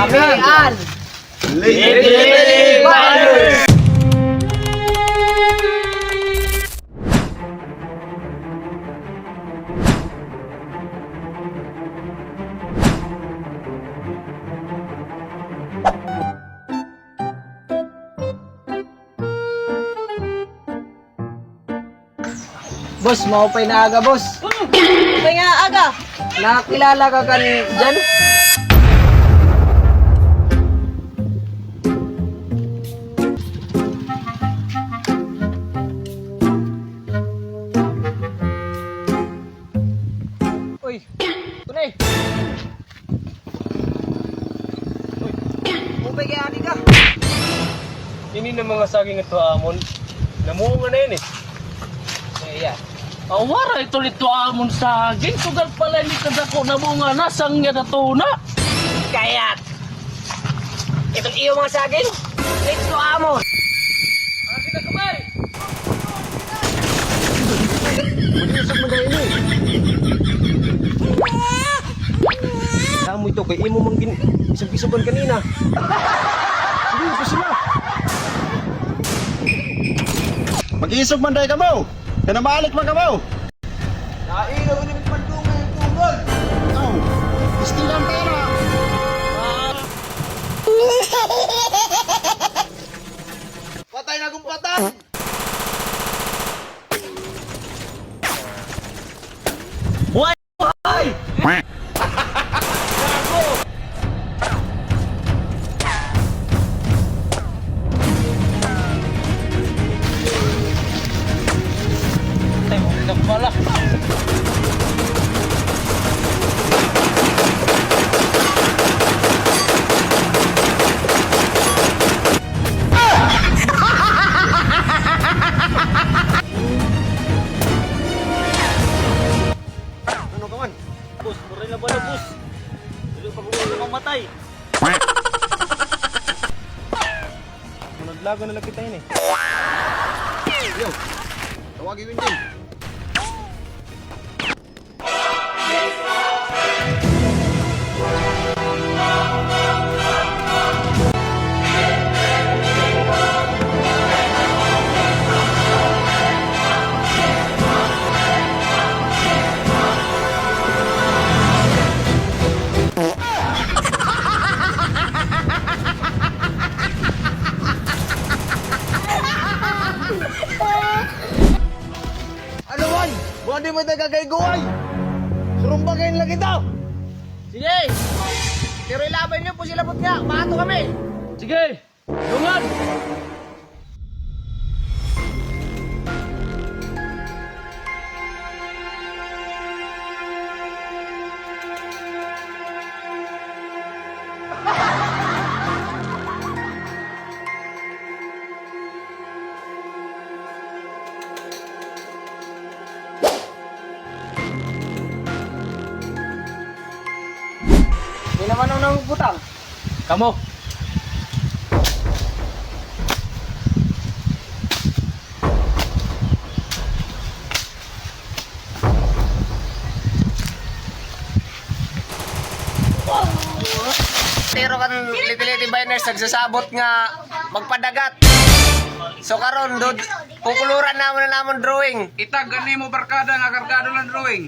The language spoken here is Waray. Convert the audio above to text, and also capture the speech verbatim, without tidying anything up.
Real. Lady Fighters! Boss, maupay nga aga, boss. Hmm, maupay nga aga. Nakilala ka kan Jan? Uy, tunay. Uy, upay kay agi ka. Ini na mga saging ito amon. Namunga na ini. Iya. Awara ito nito amon saging. Sugal pala ini kadako namunga na, sangya na tuna. Kayat. Ito iyo mga saging. Ito amon. Agi na kamay. Mag-isog man dahil ini. Damo ito kay imo man gin-isog-isogan kanina. Sige, ito sila. Mag-isog man dahil kamo. Kanamalik man kamo. Nailaw ini pandungay tungol. Aw, istilan tayo na. Patay na kong patay. Buhay! Buhay! Gago! Ay, muna pala. Ano ka man? Boss, muray na bala, boss. Dili pa ko mamatay. Manudlagon na la kita ini. Yo, tawagi Winjin. Ano man? Buwan di mo nagkakaiguay! Surumbakin la kita! Sige! Pero ilaban niyo po sila, but nga, bato kami! Sige! Dungan! Di naman ako nabutang. Kamo. Pero kan Liti-Liti Biners nagsasabot nga magpadagat. So karon, dud-, kukuluran namon an amon drawing. Itag an imo barkada nga kargado la hin drawing.